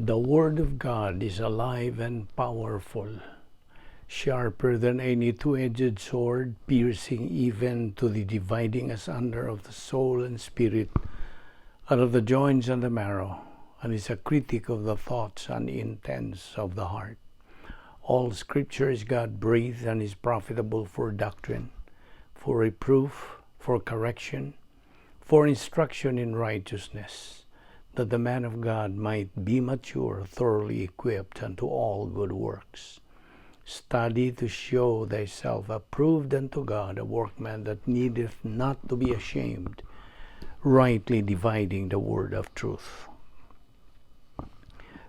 The Word of God is alive and powerful, sharper than any two-edged sword, piercing even to the dividing asunder of the soul and spirit, and of the joints and the marrow, and is a critic of the thoughts and intents of the heart. All Scripture is God breathed and is profitable for doctrine, for reproof, for correction, for instruction in righteousness, that the man of God might be mature, thoroughly equipped unto all good works. Study to show thyself approved unto God, a workman that needeth not to be ashamed, rightly dividing the word of truth.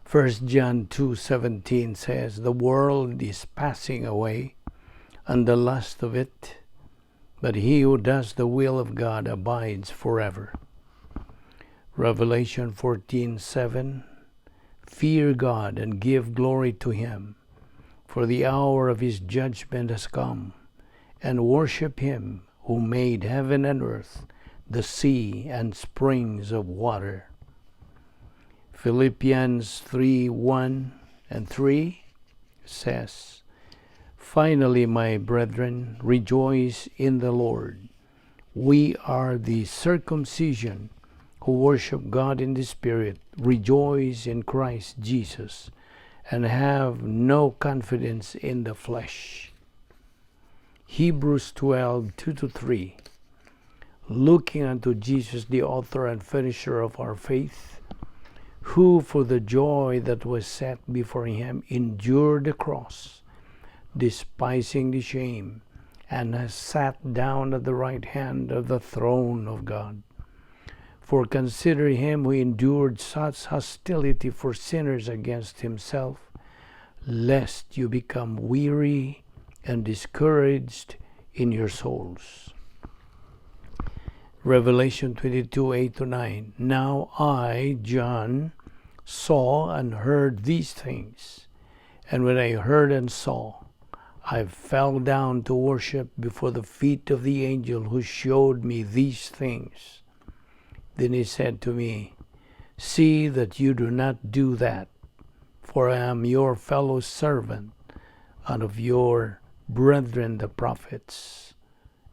1 John 2:17 says, "The world is passing away and the lust of it, but he who does the will of God abides forever." Revelation 14:7, "Fear God and give glory to him, for the hour of his judgment has come, and worship him who made heaven and earth, the sea and springs of water." Philippians 3:1 and 3 says, "Finally, my brethren, rejoice in the Lord. We are the circumcision who worship God in the Spirit, rejoice in Christ Jesus, and have no confidence in the flesh." Hebrews 12:2 to 3, "Looking unto Jesus, the author and finisher of our faith, who for the joy that was set before him endured the cross, despising the shame, and has sat down at the right hand of the throne of God. For consider him who endured such hostility for sinners against himself, lest you become weary and discouraged in your souls." Revelation 22:8 to 9, "Now I, John, saw and heard these things. And when I heard and saw, I fell down to worship before the feet of the angel who showed me these things. Then he said to me, 'See that you do not do that, for I am your fellow servant and of your brethren the prophets,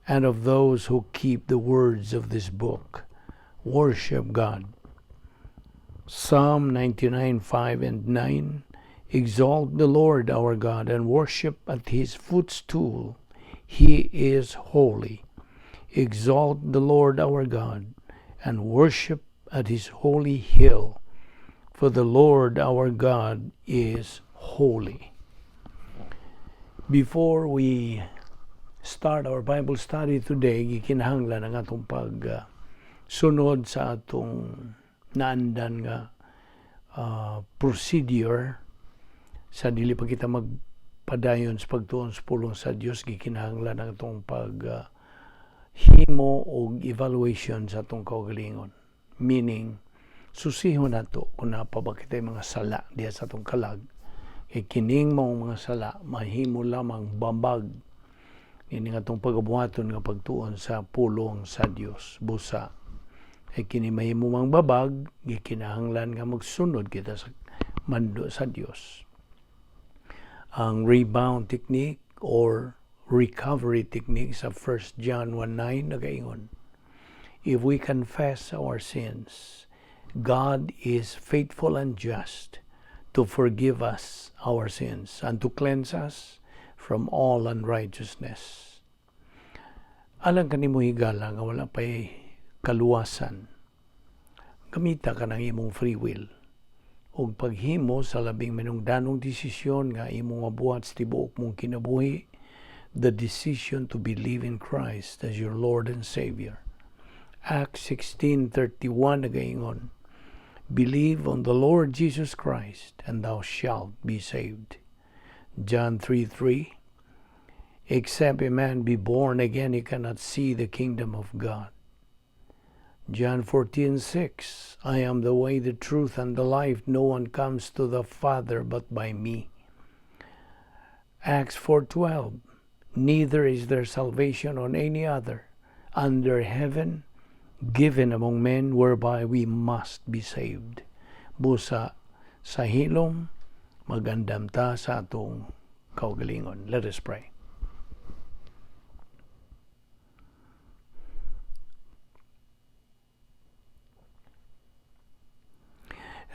and of those who keep the words of this book. Worship God.'" Psalm 99:5 and 9, "Exalt the Lord our God and worship at his footstool. He is holy. Exalt the Lord our God and worship at his holy hill, for the Lord our God is holy." Before we start our Bible study today, gikinahanglan ang atong pag sunod sa atong naandan nga procedure sa dili pa kita magpadayon sa pagtuon sa pulong sa Dios. Gikinahanglan ang atong pag himo og evaluation sa atong kaugalingon, meaning susihon nato kung naa pa ba kitay mga sala diha sa atong kalag, kay kining maong mga sala mahimo lamang babag ini nga atong pagabuhaton nga pagtuon sa pulong sa Dios. Busa kay kini mahimo mang babag, gikinahanglan nga magsunod kita sa mando sa Dios. Ang rebound technique or recovery technique sa 1 John 1:9 nagaingon, "If we confess our sins, God is faithful and just to forgive us our sins and to cleanse us from all unrighteousness." Alang kanimo, higala, nga wala pa'y kaluwasan, gamita ka ng imong free will ug paghimo sa labing manungdanong desisyon nga imong mabuhat sa tibuok mong kinabuhi, the decision to believe in Christ as your Lord and Savior. Acts 16:31 nagaingon, "Believe on the Lord Jesus Christ and thou shalt be saved." John 3:3, "Except a man be born again, he cannot see the kingdom of God." John 14:6, "I am the way, the truth, and the life. No one comes to the Father but by me." Acts 4:12, "Neither is there salvation on any other under heaven given among men whereby we must be saved." Busa, Sa hilom, magandam ta sa atong kaugalingon. Let us pray.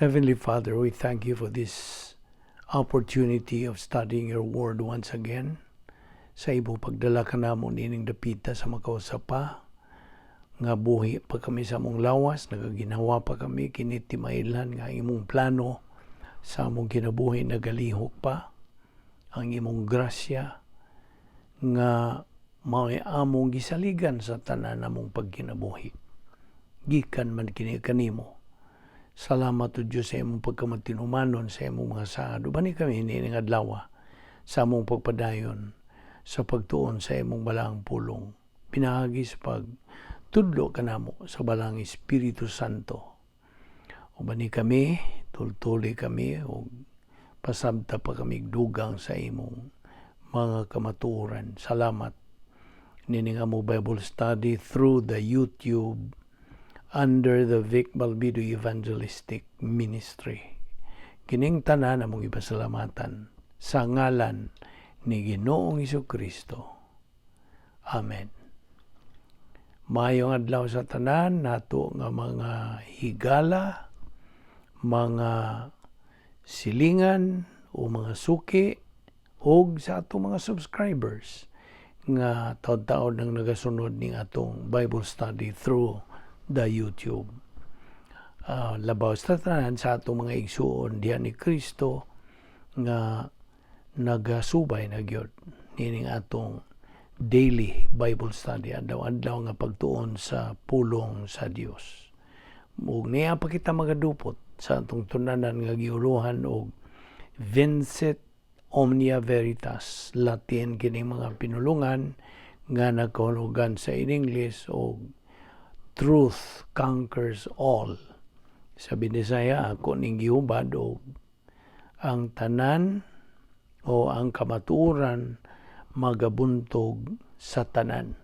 Heavenly Father, we thank you for this opportunity of studying your word once again. Sa imo pagdala kanamo nining dapita sa makausap pa, nga buhi pa kami sa among lawas, nagaginawa pa kami kini timailhan nga imong plano sa among kinabuhi nagalihok pa, ang imong grasya nga mao'y among gisaligan sa tanan namong pagkinabuhi. Gikan man kini kanimo. Salamat o Diyos sa imong pagkamatinumanon sa imong mga saad. Ubani kami niining adlaw sa among pagpadayon sa pagtuon sa imong balaang pulong. Pinaagi sa pagtudlo kanamo sa Balaang Espiritu Santo. Ubani kami, tultuli kami, ug pasabta pa kami dugang sa imong mga kamatuoran. Salamat nining among Bible study through the YouTube under the Vic Balbido Evangelistic Ministry. Kining tanan among ipasalamatan sa ngalan ni Ginoong Kristo. Amen. Maayong adlaw sa tanan nato nga mga higala, mga silingan o mga suki og sa atong mga subscribers nga taod-taod nang nagasunod ning atong Bible study through the YouTube. Labaw sa tanan sa atong mga igsuon diha ni Kristo nga nagasubay na gyud nining atong daily Bible study, adlaw-adlaw nga pagtuon sa pulong sa Dios. Ug niya pa kita magadupot sa atong tunanan nga giuluhan og Vincit Omnia Veritas. Latin kini mga pinulungan nga nagkahulugan sa in English og "Truth conquers all." Sa Binisaya, ako ning gihubad og ang tanan o ang kamatuoran magabuntog sa tanan.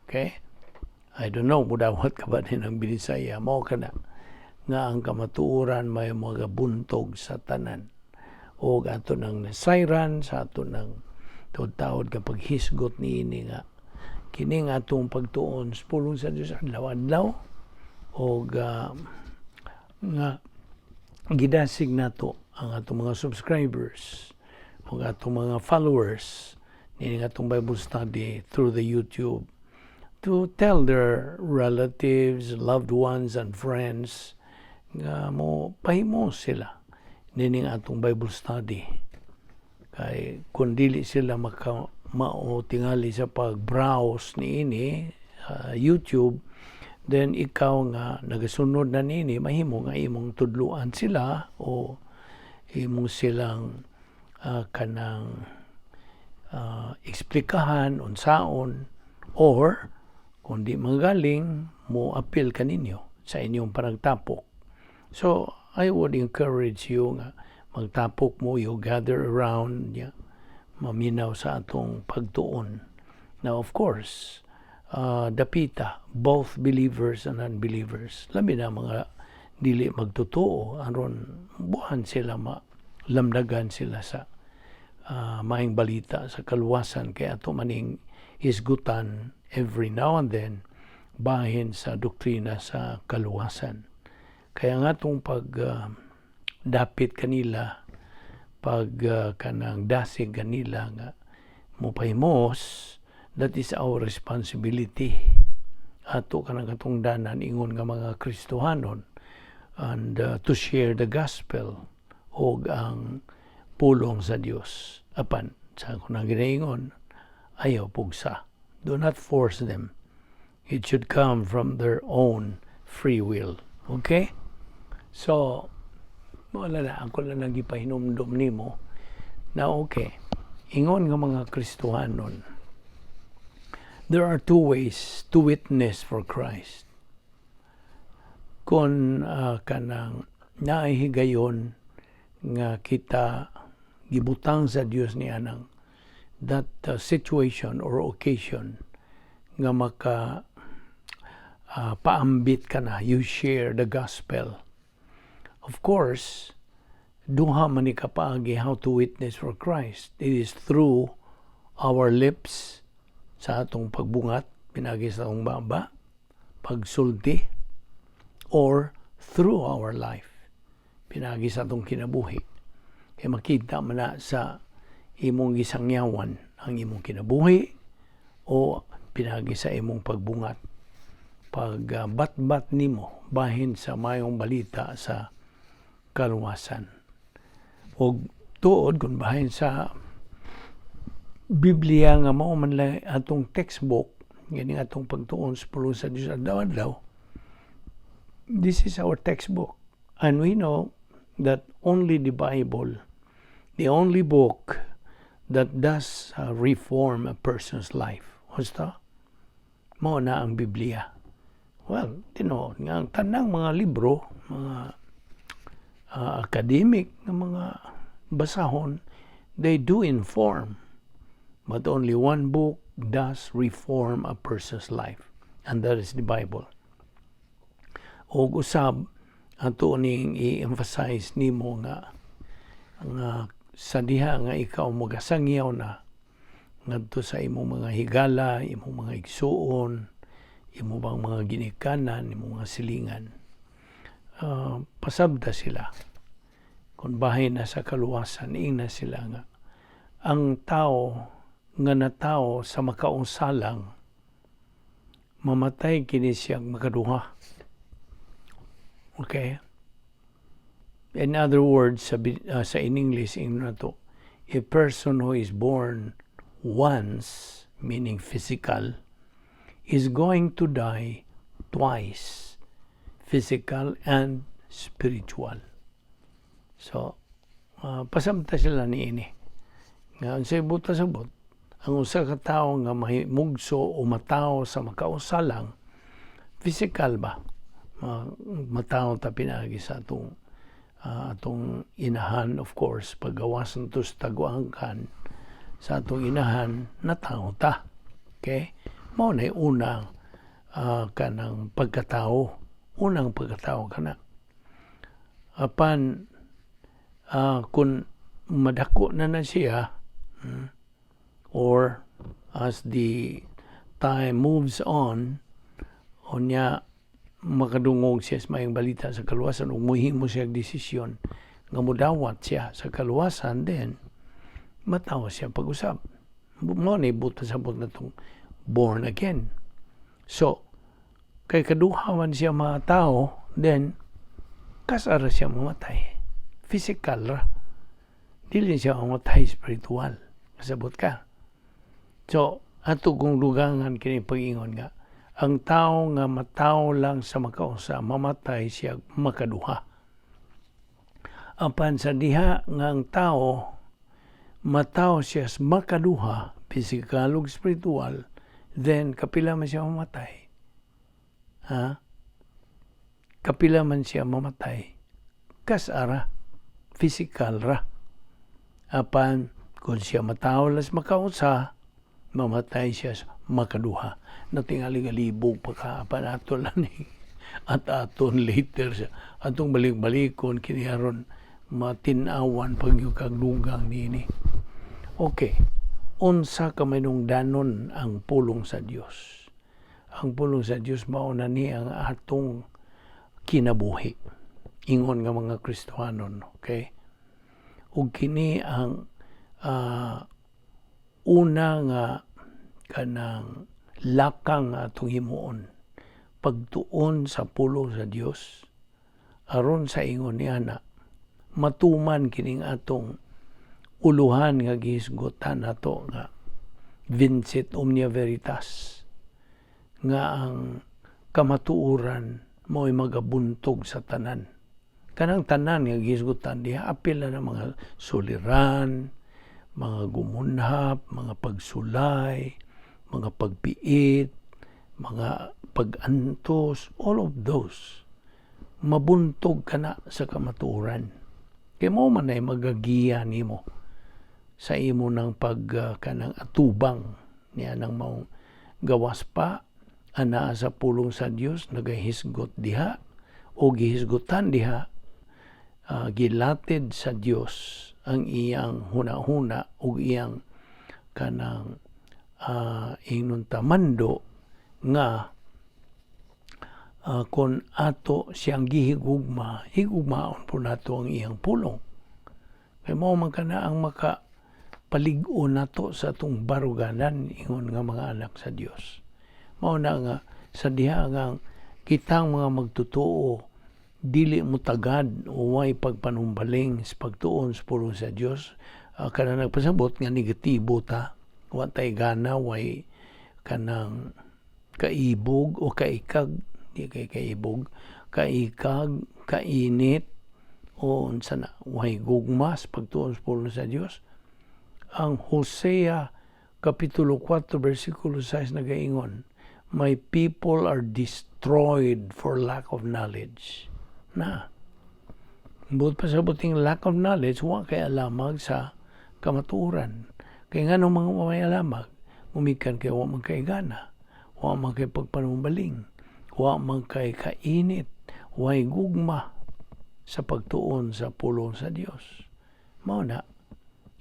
Okay? I don't know, mudawat ka ba din ang Binisaya? Mao kana nga ang kamatuoran may magabuntog sa tanan. O ato nang nasayran sa ato nang taod-taod kapag hisgot niini nga kini nga atong pagtuon sa pulong sa Dios adlaw-adlaw og nga gidasig nato ang atong mga subscribers ug atong mga followers nining atong Bible study through the YouTube to tell their relatives, loved ones and friends nga mo pahimo sila nining atong Bible study. Kay kung dili sila maka mao tingali sa pag-browse niini YouTube, then ikaw nga nagasunod na niini, mahimo nga imong tudluan sila o imong silang kanang eksplikahan unsaon, or kung di magaling mo apil kaninyo sa inyong panagtapok. So I would encourage you nga magtapok mo, you gather around ya, maminaw sa atong pagtuon. Now, of course, dapita both believers and unbelievers. Labi na mga dili magtotoo aron buhan sila, malamdagan sila sa maayong balita sa kaluwasan, kay ato maning hisgutan every now and then bahin sa doktrina sa kaluwasan. Kaya nga itong pag dapit kanila, pag kanang dasig kanila nga mopahimos, that is our responsibility. Ato kanang katungdanan ingon nga mga Kristohanon and to share the gospel og ang pulong sa Dios. Apan sa ako nang ginaingon, ayaw pugsa. Do not force them. It should come from their own free will. Okay? So, wala na. Ako lang nang gipahinumdum nimo na okay. Ingon nga mga Kristohanon, there are two ways to witness for Christ. Kung kanang naay higayon nga kita gibutang sa Dios ni anang that situation or occasion nga maka paambit ka na, you share the gospel. Of course, Duha man ni kapaagi how to witness for Christ. It is through our lips, sa atong pagbungat, pinagi sa atong baba, pagsulti, or through our life, pinagi sa atong kinabuhi. Kay makita man na sa imong gisangyawan ang imong kinabuhi o pinagi sa imong pagbungat, pagbatbat nimo bahin sa mayong balita sa kaluwasan. Og tuod kung bahin sa Biblia nga mao man lang atong textbook, gani atong pagtuon sa pulong sa Dios adlaw-adlaw. This is our textbook and we know that only the Bible, the only book that does reform a person's life. Husto mao na ang Biblia. Well, tinuod nga ang tanang mga libro, mga academic nga mga basahon, they do inform, but only one book does reform a person's life, and that is the Bible. Og usab ato ning i-emphasize nimo nga sa diha nga ikaw magasangyaw na ngadto sa imong mga higala, imong mga igsuon, imo bang mga ginikanan, imong mga silingan. Pasabta sila. Kung bahin na sa kaluwasan, ingna sila nga ang tao nga natao sa makausa lang, mamatay kini siyang makaduha. Okay? In other words, sa in English, ingnon nato, a person who is born once, meaning physical, is going to die twice, physical and spiritual. So, pasamta sila niini. Nga unsay buot pasabot, ang usa ka tawo nga mahimugso o matawo sa makausa lang, physical ba? Matawo ta pinaagi sa atong inahan. Of course, paggawas nato sa taguangkan sa atong inahan, natawo ta. Okay? Mao na unang kanang pagkatao, unang pagkatao kana. Apan kung madako na na siya, or as the time moves on, unya makadungog siya sa mayong balita sa kaluwasan ug muhimo siya og desisyon nga mudawat siya sa kaluwasan, then matawo siya pag-usab. Mao ni buot pasabot natong born again. So kay kaduha man siya matao, then kas-a ra siya mamatay physical ra, dili siya mamatay spiritual. Kasabot ka? So ato kong dugangan kini pag-ingon nga ang tao nga matawo lang sa makausa, mamatay siya makaduha. Apan sa diha nga ang tao matawo siya sa makaduha, physical ug spiritual, then kapila man siya mamatay? Ha? Kapila man siya mamatay? Kas-a ra, physical ra. Apan kung siya matawo lang sa makausa, mamatay siya sa makaduha. Natingali galibog pa ka, apan ato lang ni at aton later siya atong balik-balikon kini aron matin-awan pag kag dugang niini. Okay. Unsa ka danon ang pulong sa Dios? Ang pulong sa Dios mao na ni ang atong kinabuhi. Ingon nga mga Kristohanon, okay? Ug kini ang una nga kanang lakang nga atong himuon, pagtuon sa pulong sa Dios aron sa ingon niya na matuman kining atong uluhan nga gihisgutan nato nga "Vincit omnia veritas", nga ang kamatuoran mao'y magabuntog sa tanan. Kanang tanan nga gihisgutan diha, apil na ng mga suliran, mga gumunhap, mga pagsulay, mga pagpiit, mga pag-antos, all of those, mabuntog ka na sa kamatuoran kay mao man ay magagiya nimo sa imo ng pag kanang atubang niya nang maong gawas pa anaa sa pulong sa Dios, nagahisgot diha o gihisgutan diha. Gilatid sa Dios ang iyang huna-huna ug iyang kanang ingnon ta mando nga kon ato siyang gihigugma, higugmaon po nato ang iyang pulong. Kay mao man kana ang maka palig-on nato sa atong baruganan ingon nga mga anak sa Dios. Mao na nga sa diha nga kitang mga magtotoo dili mo tagad o way pagpanumbaling sa pagtuon sa pulong sa Dios, kana nagpasabot nga negatibo ta, wa tay gana, way kanang kaibog o kaikag, di kay kaibog, kaikag, kainit o unsa na, way gugma sa pagtuon sa pulong sa Dios. Ang Hosea Kapitulo 4 versikulo 6 nagaingon, "My people are destroyed for lack of knowledge." Na buot pasabuting lack of knowledge, wa kay alamag sa kamatuoran. Kay ngano mga may alamag? Gumikan kay wa man kay gana, wa man kay pagpanumbaling, wa man kay kainit, way gugma sa pagtuon sa pulong sa Dios. Mao na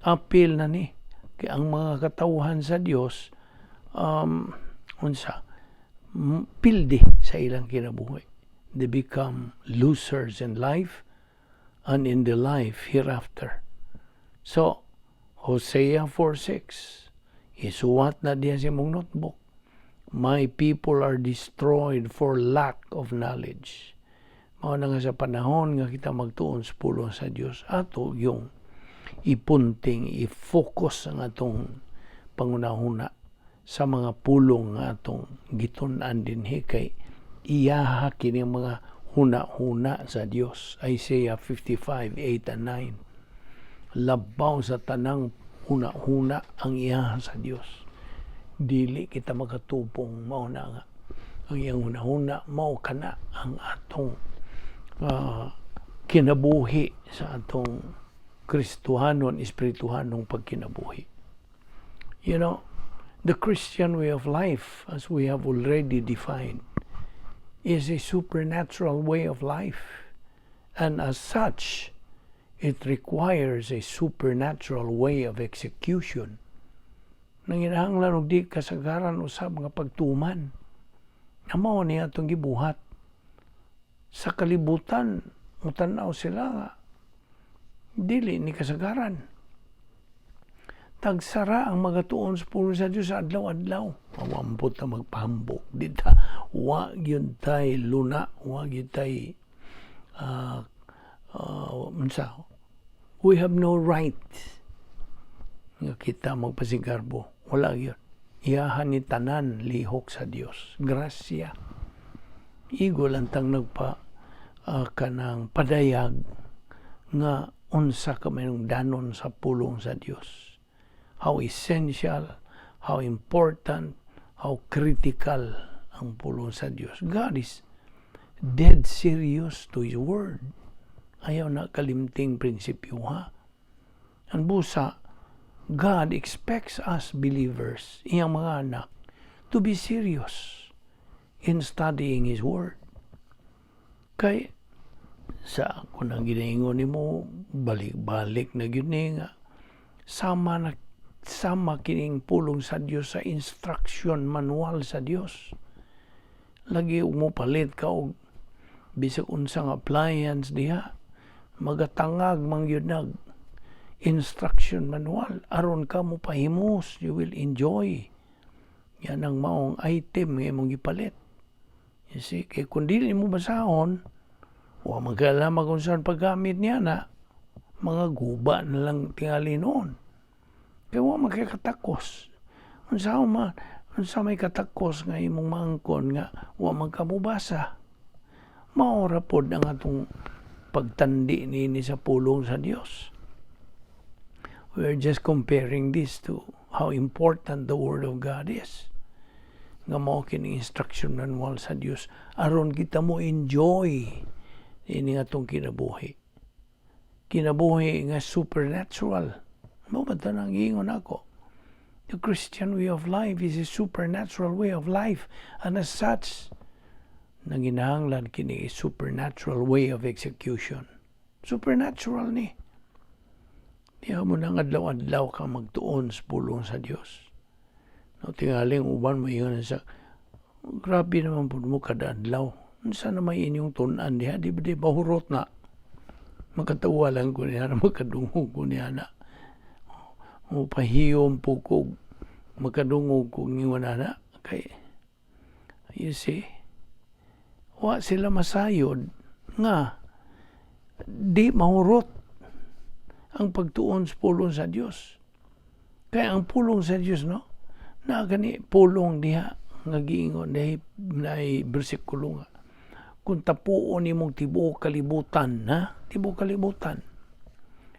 apil na ni kay ang mga katawhan sa Dios unsa, pildi sa ilang kinabuhi. They become losers in life and in the life hereafter. So Hosea 4:6, isuwat na diya sa imong notebook, "My people are destroyed for lack of knowledge." Mao na nga sa panahon nga kita magtuon sa pulong sa Dios, ato yung ipunting, i-focus ang atong pangunahuna sa mga pulong nga atong gitun-an dinhi kay iyaha kini ang mga huna-huna sa Dios. Isaiah 55:8 and 9. Labaw sa tanang huna-huna ang iyaha sa Dios. Dili kita makatupong. Mao na nga ang iyang huna-huna mao kana ang atong kinabuhi sa atong Kristohanon, espirituhanong pagkinabuhi. The Christian way of life, as we have already defined, is a supernatural way of life. And as such, it requires a supernatural way of execution. Nanginahanglan og di kasagaran usab nga pagtuman. Nga mao niya atong gibuhat. Sa kalibutan, mutanaw sila nga dili ni kasagaran. Tagsara ang magatuon sa pulong sa Diyos sa adlaw-adlaw. Mawampot na magpahambok. Di ta, wa gyud tay luna, wa gyud tay unsa. We have no right nga kita magpasigarbo. Wala gyud. Iyahan ni tanan lihok sa Dios. Grasya. Igo lang tang nagpa kanang padayag nga unsa ka danon sa pulong sa Dios. How essential, how important, how critical ang pulong sa Dios. God is dead serious to His Word. Ayaw na kalimting prinsipyo, ha. Ang busa, God expects us believers, iyang mga anak, to be serious in studying His Word. Kay sa kung ang ginaingon nimo, balik-balik na gyud ni nga sama na sama kining pulong sa Dios sa instruction manual sa Dios. Lagi mo palit ka og bisag unsang appliance diha, magatangag man gyud nag instruction manual aron ka mo pahimos, you will enjoy yan ang maong item nga imong gipalit. You see, kay kung dili mo basahon, wa man kay alam kung saan paggamit niya na, mga guba na lang tingali noon. Kay wa man kay katakos. Unsa may katakos nga imong maangkon nga wa man ka mobasa? Mao ra pod ang atong pagtandi niini sa pulong sa Dios. We're just comparing this to how important the Word of God is. Nga mao kini instruction manual sa Dios aron kita mo enjoy ini atong kinabuhi. Kinabuhi nga supernatural. Mao ba tanang giingon ako? The Christian way of life is a supernatural way of life, and as such, nanginahanglan kini a supernatural way of execution. Supernatural ni. Diha mo nang adlaw-adlaw ka magtuon sa pulong sa Dios. No, tingaling uban mo ingon sa grabe naman pud mo kada adlaw. Unsa na may inyong tun-an diha? Di ba di bahurot na? Makatawa lang ko niya, makadungog ko niya na. O pahiyom po ko, makadungog ko ngingon na. Kay, you see, wa sila masayod nga di mahurot ang pagtuon sa pulong sa Dios. Kaya ang pulong sa Dios, no? Na gani pulong diha nga giingon diha na bersikulo nga kung tapuon nimong tibuok kalibutan, ha, tibuok kalibutan,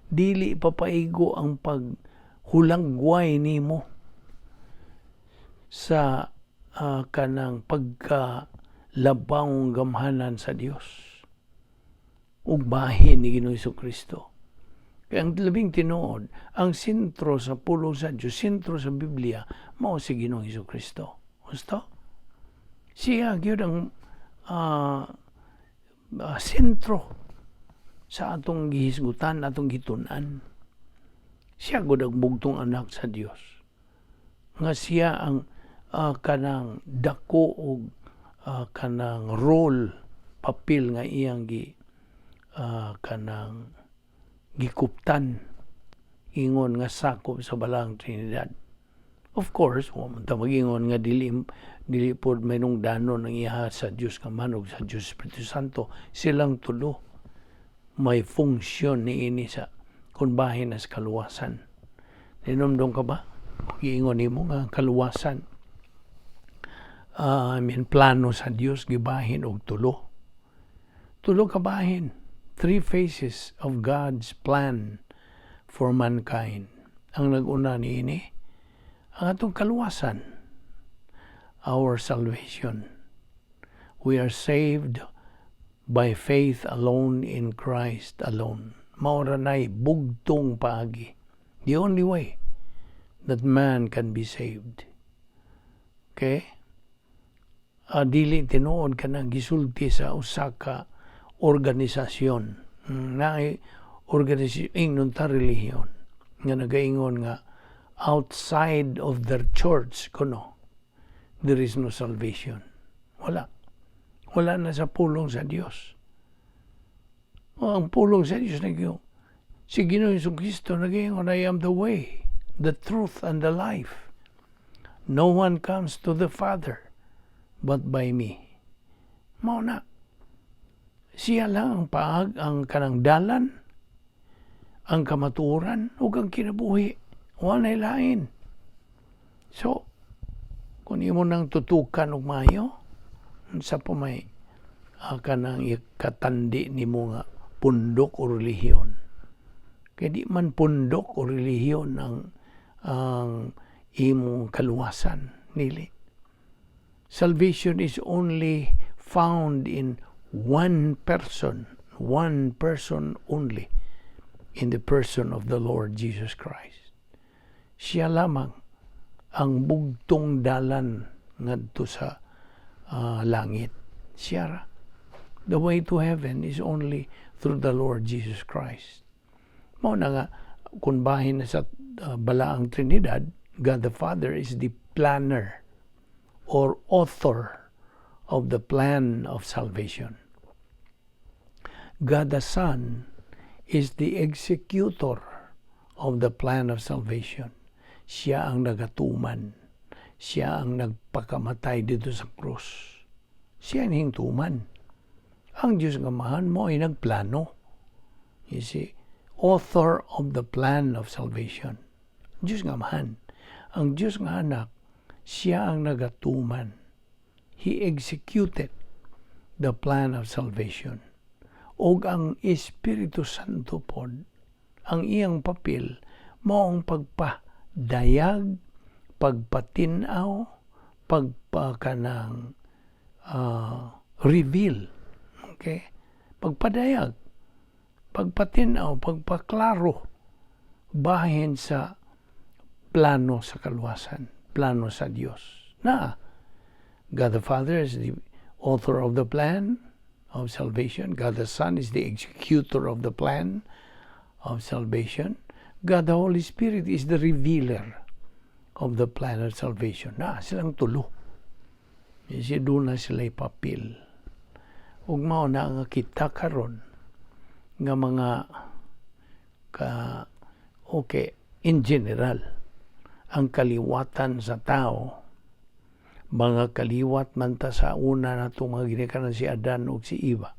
dili papaigo ang paghulagway nimo sa kanang pagka labawng gamhanan sa Dios ug bahin ni Ginoong Kristo. Kaya ang labing tinuod, ang sentro sa pulong sa Dios, sentro sa Biblia, mao si Ginoong Kristo. Gusto? Siya gyud ang sentro sa atong gihisgutan, atong gitun-an. Siya gud ang bugtong anak sa Dios. Nga siya ang kanang dako og kanang role, papel nga iyang gi kanang gikuptan ingon nga sakop sa Balaang Trinidad. Of course, wa man ta mag-ingon nga dili dili pod may danon ang iha sa Dios nga Amahan ug sa Dios Espiritu Santo. Silang tulo may funksyon niini sa kung bahin na sa kaluwasan. Ninumdong ka ba? Giingon nimo nga ang kaluwasan, I mean, plano sa Dios gibahin og tulo. Tulo ka bahin. Three phases of God's plan for mankind. Ang nag-una niini, ang atong kaluwasan, our salvation. We are saved by faith alone in Christ alone. Mao ra nay bugtong paagi. The only way that man can be saved. Okay? Dili tinuod kanang gisulti sa usa ka organisasyon. Naay organisasyon ingnon ta relihiyon nga nagaingon nga outside of their church kuno there is no salvation. Wala. Wala na sa pulong sa Dios. O, ang pulong sa Dios nagyo si Ginoong Kristo nagaingon, "I am the way, the truth, and the life. No one comes to the Father but by me." Mao na. Siya lang ang paag, ang kanang dalan, ang kamatuoran, ug ang kinabuhi. Wala lain. So, kung imo nang tutukan og maayo, sa pa may kanang ikatandi nimo nga pundok o relihiyon. Kay di man pundok o relihiyon ang imong kaluwasan nili. Salvation is only found in one person only, in the person of the Lord Jesus Christ. Siya lamang ang bugtong dalan ngadto sa langit. Siya ra. The way to heaven is only through the Lord Jesus Christ. Mao na nga kung bahin na sa Balaang Trinidad, God the Father is the planner or author of the plan of salvation. God the Son is the executor of the plan of salvation. Siya ang nagatuman. Siya ang nagpakamatay dito sa krus. Siya ang hingtuman. Ang Diyos nga Amahan mao ay nagplano. You see, author of the plan of salvation. Diyos nga Amahan. Ang Diyos nga Anak, siya ang nagatuman. He executed the plan of salvation. Og ang Espiritu Santo pod, ang iyang papel, mao ang pagpadayag, pagpatinaw, pagpakanang reveal. Okay? Pagpadayag, pagpatinaw, pagpaklaro, bahin sa plano sa kaluwasan, plano sa Dios. Na, God the Father is the author of the plan. of salvation. God the Son is the executor of the plan of salvation. God the Holy Spirit is the revealer of the plan of salvation. Na silang tulo. Si duna sila papel. Ug mao na nga kita karon nga mga ka, okay, in general, ang kaliwatan sa tao, mga kaliwat man ta sa una natong mga ginikanan, si Adan ug si Eva.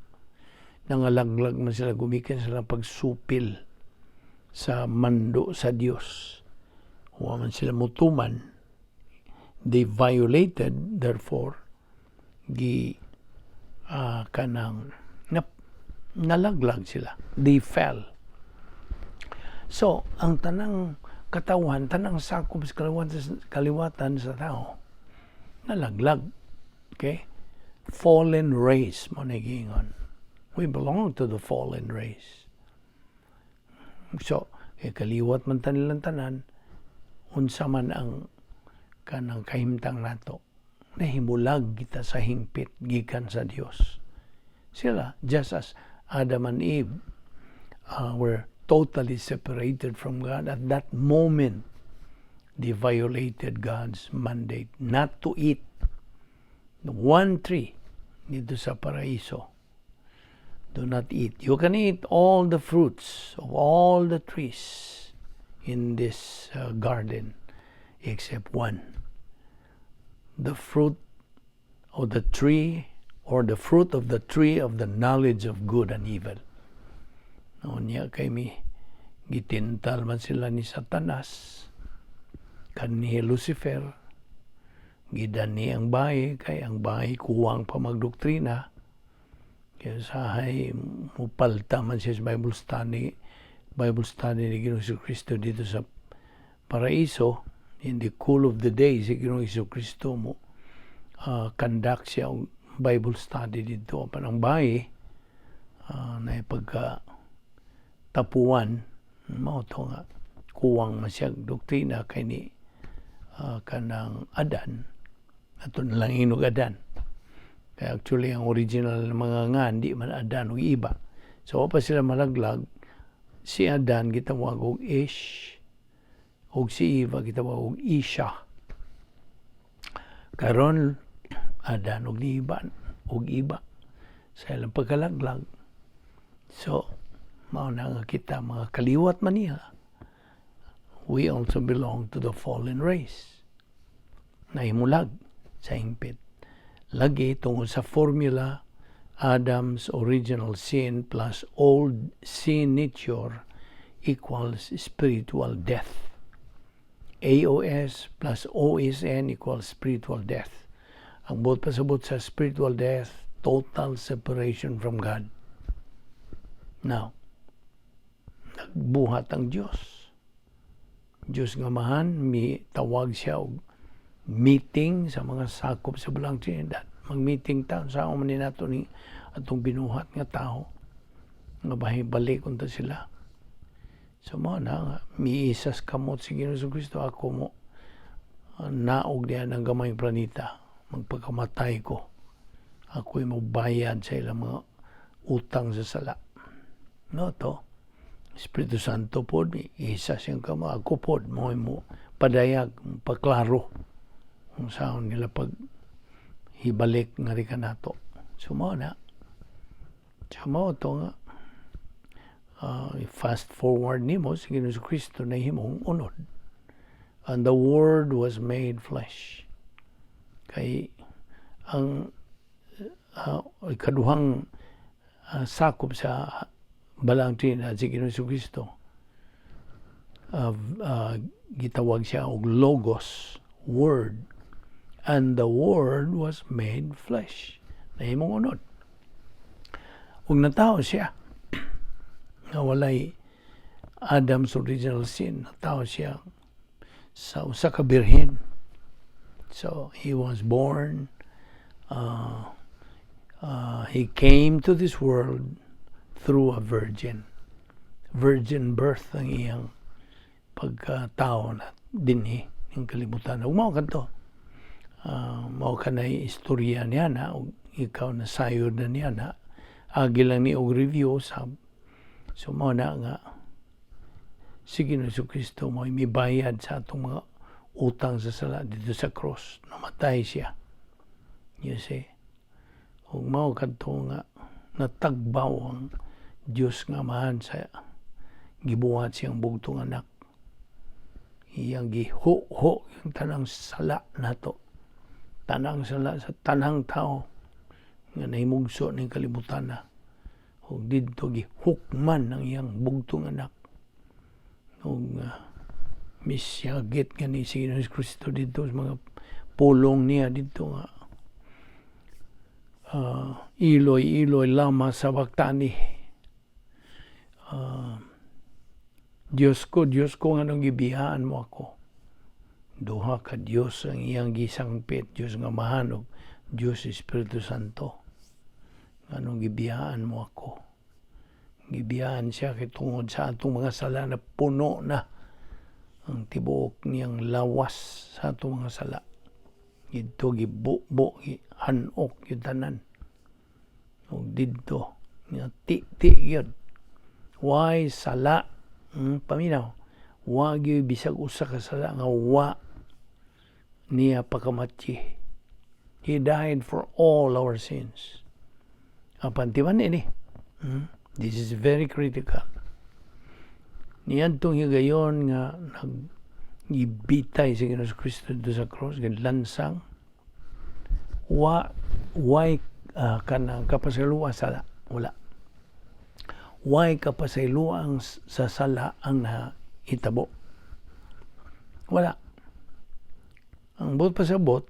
Nangalaglag man sila gumikan sila pagsupil sa mando sa Dios. Wa man sila mutuman. They violated, therefore gi kanang nalaglag sila. They fell. So ang tanang katawan, tanang sakop sa kaliwatan sa tao, nalaglag. Okay? Fallen race mo na giingon. We belong to the fallen race. So, kay kaliwat man ta nilang tanan, unsa man ang kanang kahimtang nato? Nahimulag kita sa hingpit gikan sa Dios. Sila, just as Adam and Eve were totally separated from God at that moment, they violated God's mandate not to eat the one tree dito sa paraiso. Do not eat. You can eat all the fruits of all the trees in this garden except one. The fruit of the tree or the fruit of the tree of the knowledge of good and evil. Unya kay mi gitintal man sila ni Satanas kan ni Lucifer, gidani ang bayi kay ang bayi kuwang pa magdoktrina, kaya sahay mupalta man siya sa Bible study ni Ginoong Kristo dito sa paraiso. In the cool of the day, si Ginoong Kristo mo conduct siya og Bible study dito, apan ang bayi na pagka tapuan mao to nga kuwang man siya doktrina kay ni kanang Adan ato na lang inog Adan, kaya actually ang original ng mga nga di man Adan ug Iba. So wa pa sila malaglag, si Adan gitawag og Ish ug si Eva gitawag og Isha. Karon Adan ug Iba ug Iba sa ilang pagkalaglag. So mao na nga kita mga kaliwat man niya, we also belong to the fallen race. Nahimulag sa hingpit. Lagi tungod sa formula Adam's original sin plus old sin nature equals spiritual death. AOS plus OSN equals spiritual death. Ang buot pasabot sa spiritual death, total separation from God. Now, nagbuhat ang Diyos. Diyos nga Amahan, mi tawag siya og meeting sa mga sakop sa Balaang Trinidad. Mag-meeting ta sa man ni nato ni atong binuhat nga tao nga bahi balik unta sila. So mo na nga miisas kamot si Ginoong Kristo, "Ako mo naog diyan ang gamayng planeta, magpakamatay ko. Ako'y mobayad sa ilang mga utang sa sala." No to. Espiritu Santo pod, isa siyang kamo, ako pod mo mo padayag, paklaro kung saan nila pag hibalik nga ri kanato. So mao na. So mao to nga fast forward nimo, si Ginoong Kristo nahimong unod. And the Word was made flesh. Kay ang ikaduhang sakop sa Balaang Trinidad, si Ginoong Kristo, gitawag siya og Logos, Word. And the Word was made flesh. Nahimong unod. Ug natao siya nga walay Adam's original sin. Natao siya sa usa ka birhen. So he was born, he came to this world through a virgin. Virgin birth ang iyang pagkatao na dinhi ng kalibutan. Ug mao kadto. Mao kanay istorya niya na ug ikaw na sayod na niya na. Agi lang ni og review sab. So mao na nga si Ginoong Kristo mo mibayad sa atong mga utang sa sala dito sa cross. Namatay siya. You see? Ug mao kadto nga natagbaw ang Dios nga Amahan sa gibuhat siyang bugtong anak. Iyang giho-ho yung tanang sala nato. Tanang sala sa tanang tao nga nahimugso ning kalibutan na. Ug didto gihukman ang iyang bugtong anak. Ug misyagit nga ni si Ginoong Kristo didto sa mga pulong niya didto nga "Eloi, Eloi, lama sabachthani?" "Diyos ko, Diyos ko, nganong gibiyaan mo ako?" Duha ka Diyos ang iyang gisangpit, Diyos nga Amahan ug Diyos Espiritu Santo. "Nganong gibiyaan mo ako?" Gibiyaan siya kay tungod sa atong mga sala na puno na ang tibuok niyang lawas sa atong mga sala. Didto gibubo, gihanok yung tanan. Ug didto nga ti-ti gyud. Why sala? Paminaw. Wa gyud bisag usa ka sala nga wa niya pakamatyi. He died for all our sins. Apan timan ini. This is very critical. Niadtong higayon nga nag gibitay si Ginoong Kristo dito sa cross, lansang, wa way kanang kapasayloan sala, wala. Way kapasayloan sa sala ang nahitabo. Wala. Ang buot pasabot,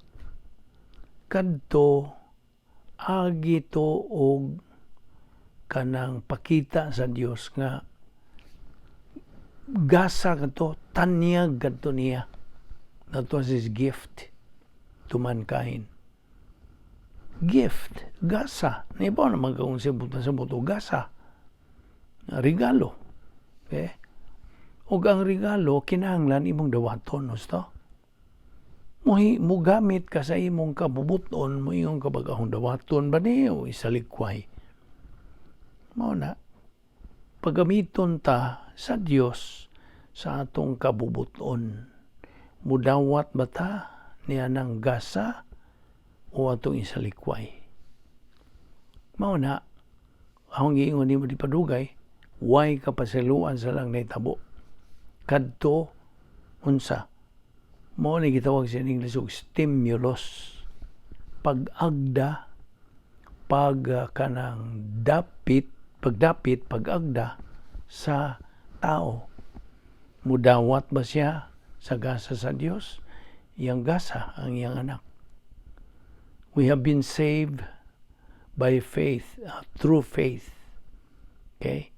kadto agi to og kanang pakita sa Dios nga gasa kadto, tanyag kadto niya. That was his gift to mankind. Gift, gasa. Naibaw naman ka kung sa buto, gasa. Regalo. Okay? Ug ang regalo, kinahanglan imong dawaton, husto? Mo gamit ka sa imong kabubuton, mo ingon ka bag akong dawaton ba ni o isalikway? Mao na, pagamiton ta sa Dios sa atong kabubuton. Mudawat ba ta niya ng gasa o atong isalikway? Mao na, akong giingon nimo di padugay, way kapasayloan sa lang nahitabo. Kadto, unsa? Mao ni gitawag sa English og stimulus. Pag-agda, pag kanang dapit, pagdapit, pag-agda sa tao. Mudawat ba siya sa gasa sa Dios? Iyang gasa ang iyang anak. We have been saved by faith, through faith. Okay?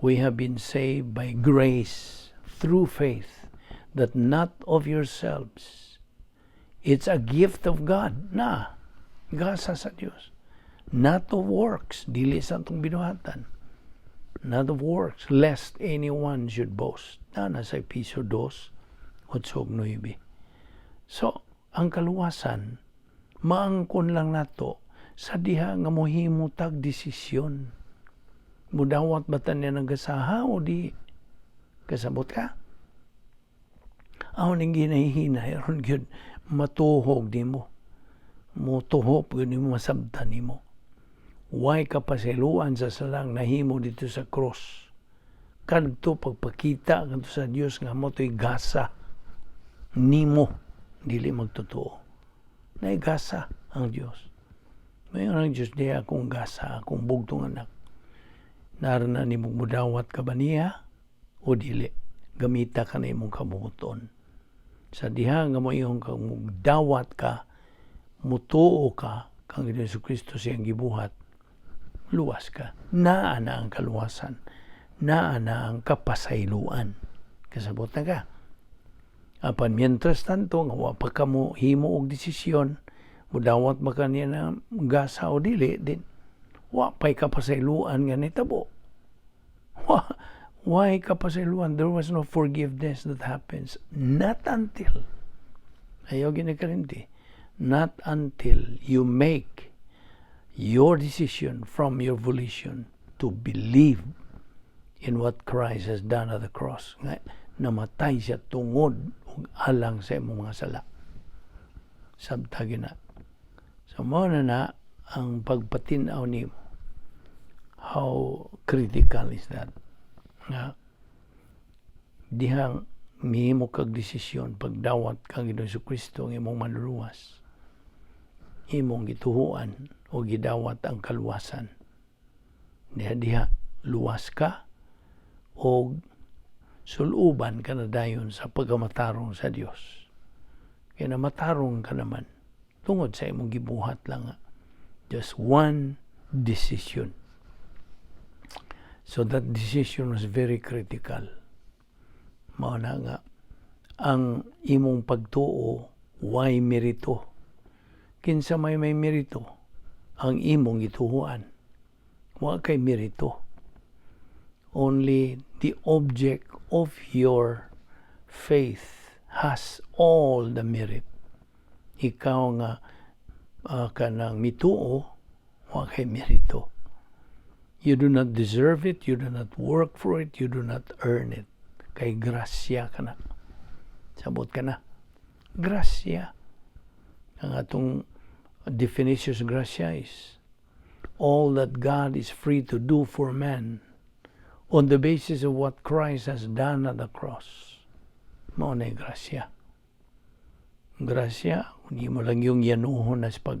We have been saved by grace through faith, that not of yourselves. It's a gift of God na gasa sa Dios. Not of works, dili sa atong binuhatan. Not of works, lest anyone should boast. Na nasa Episo 2, 8 9. So, ang kaluwasan, maangkon lang nato sa diha nga mohimo tag desisyon. Mudawat ba ta niya ng gasaha o di? Kasabot ka? Ako ning ginahihinay, aron gyud matuhog nimo. Mutuhop gyud nimo, masabtan nimo. Way kapasayloan sa salang nahimo dito sa cross. Kadto pagpakita kadto sa Dios nga mo to'y gasa nimo dili magtotoo. Nay gasa ang Dios. Mayon ang Dios diya akong gasa, akong bugtong anak. Naran na nimo, mudawat ka ba niya o dili? Gamita ka na imong kabubuton. Sa diha nga mo iyong kang mudawat ka, mutuo ka kang Jesu Kristo siyang gibuhat, luwas ka. Naa na ang kaluwasan. Naa na ang kapasayloan. Kasabot na ka? Apan mientras tanto, nga wa pa ka mo himo og desisyon, mudawat ba ka niya na gasa o dili, din, wa pa'y kapasayloan nga nitabo. Why kapasayloan? There was no forgiveness that happens. Not until, ayaw ginakarinti, not until you make Your decision from your volition to believe in what Christ has done at the cross. Nga, namatay siya tungod ug alang sa imong mga sala. Sabta na. So mao na na ang pagpatin-aw nimo. How critical is that? Nga dihang mihimo kag desisyon pagdawat kang Ginoong Kristo ang imong manluluwas. Imong gituhuan o gidawat ang kaluwasan. Diha diha luwas ka o suluban ka na dayon sa pagkamatarong sa Dios. Kaya na matarong ka naman tungod sa imong gibuhat lang nga. Just one decision. So that decision was very critical. Mao na nga ang imong pagtuo way merito. Kinsa may merito? Ang imong gituhuan. Wa kay merito. Only the object of your faith has all the merit. Ikaw nga kanang mituo, wa kay merito. You do not deserve it, you do not work for it, you do not earn it. Kay grasya ka na. Sabot ka na. Grasya. Ang atong definition sa grasya is all that God is free to do for man on the basis of what Christ has done at the cross. Mao na yung grasya. Grasya, hindi mo lang yung yanuhon na sa pag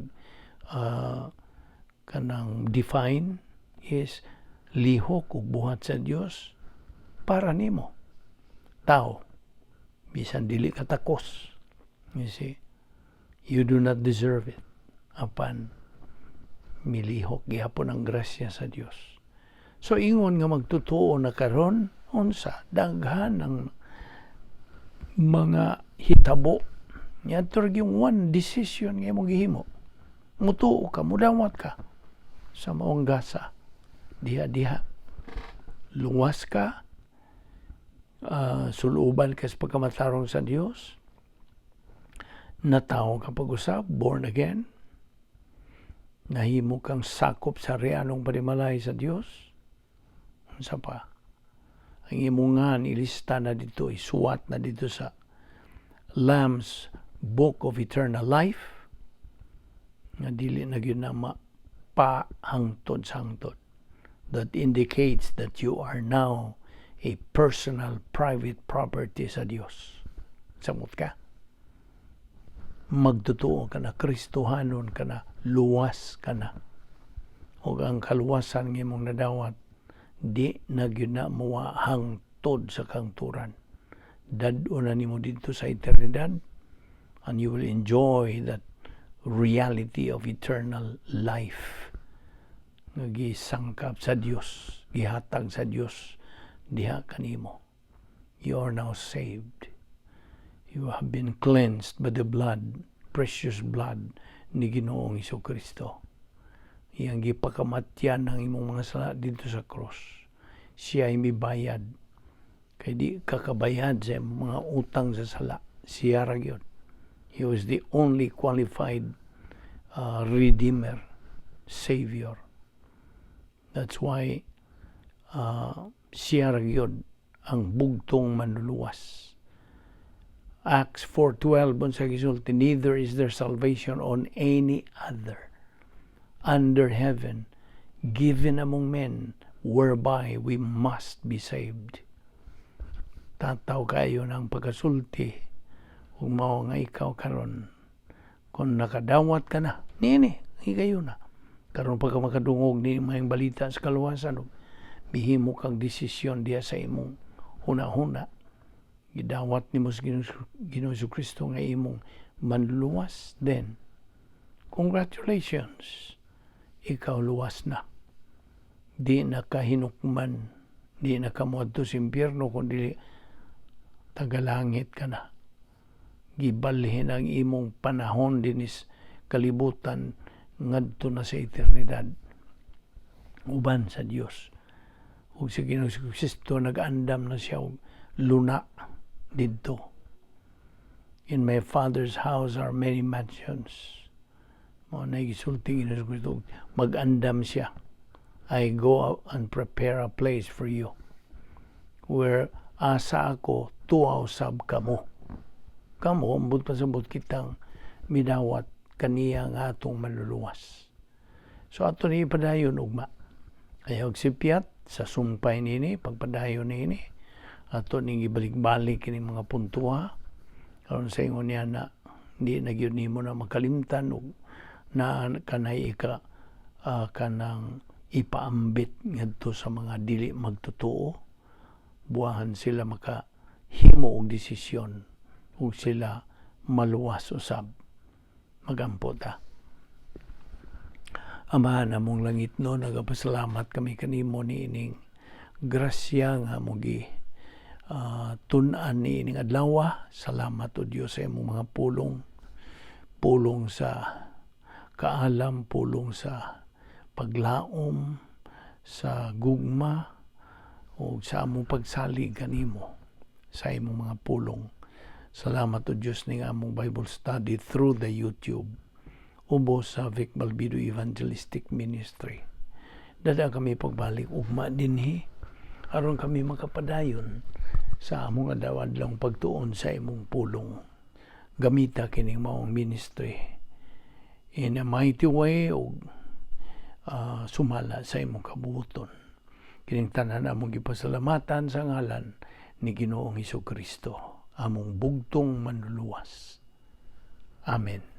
kanang define is lihok ug buhat sa Dios para nimo tao bisan dili ka takos. You see, you do not deserve it, apan milihok gihapon ang grasya sa Dios. So ingon nga magtutuo na karon, unsa daghan ang mga hitabo niadto ra yung one decision nga imong gihimo. Mutuo ka, mudawat ka sa maong gasa, diha diha luwas ka, suluban ka sa pagkamatarong sa Dios, natawo ka pag-usab, born again, nahimo kang sakop sa rianong panimalay sa Dios. Unsa pa? Ang imong ngan ilista na dito, isuwat na dito sa Lamb's Book of Eternal Life nga dili na gyud na mapahangtod sa hangtod, that indicates that you are now a personal private property sa Dios. Samot ka, magtotoo ka na, Kristohanon ka na, luwas ka na. Ug ang kaluwasan nga imong nadawat di na gyud na muwa hangtod sa kangturan. Dad-o na nimo didto sa eternidad and you will enjoy that reality of eternal life nga gisangkap sa Dios, gihatag sa Dios diha kanimo. You are now saved. You have been cleansed by the blood, precious blood ni Ginoong Kristo. Iyang gipakamatyan ang imong mga sala dito sa cross. Siya ay mibayad. Kay di kakabayad sa imong mga utang sa sala. Siya ra gyud. He was the only qualified redeemer, savior. That's why siya ra gyud ang bugtong manluluwas. Acts 4:12, unsa gisulti? "Neither is there salvation on any other under heaven given among men whereby we must be saved." Tataw kayo ng pagkasulti ug mao nga ikaw karon kung nakadawat ka na niini higayon na karon pagka makadungog ni maayong balita sa kaluwasan ug mihimo kang desisyon diha sa imong huna-huna, gidawat nimo sa Ginoong Kristo nga imong manluluwas, then congratulations, ikaw luwas na. Di na ka hinukman, di na ka moadto sa impyerno, kundi tagalangit ka na. Gibalhin ang imong panahon dinis kalibutan ngadto na sa eternidad uban sa Dios ug sa Ginoong Kristo. Nag-andam na siya og luna didto. "In my Father's house are many mansions." Mao na gisulti ni Kristo, mag-andam siya. "I go and prepare a place for you. Where asa ako, tuaw sab kamo." Kamo, ambot pasabot kitang midawat kaniya nga atong Manluluwas. So ato ni ipadayon ugma. Ayaw sipyat sa sumpay nini, pagpadayon nini. Ato ning ibalik-balik kini mga puntuha. Aron sa ingon niya na di na gyud nimo na makalimtan og na kanay ika kanang ipaambit ngadto sa mga dili magtotoo, buwahan sila maka himo og desisyon ug sila maluwas usab. Magampo ta. Amahan namong langitnon, nagapasalamat kami kanimo niining grasya nga among gi tun-an niining adlaw. Salamat, o Dios, sa imong mga pulong, pulong sa kaalam, pulong sa paglaom, sa gugma o sa among pagsalig kanimo sa imong mga pulong. Salamat, o Dios, ning among Bible study through the YouTube ubos sa Vic Balbido Evangelistic Ministry. Dada kami pagbalik ugma dinhi aron kami makapadayon sa among adlaw-adlawng pagtuon sa imong pulong. Gamita kining maong ministry in a mighty way ug sumala sa imong kabuoton. Kining tanan among gipasalamatan sa ngalan ni Ginoong Kristo, among bugtong Manluluwas. Amen.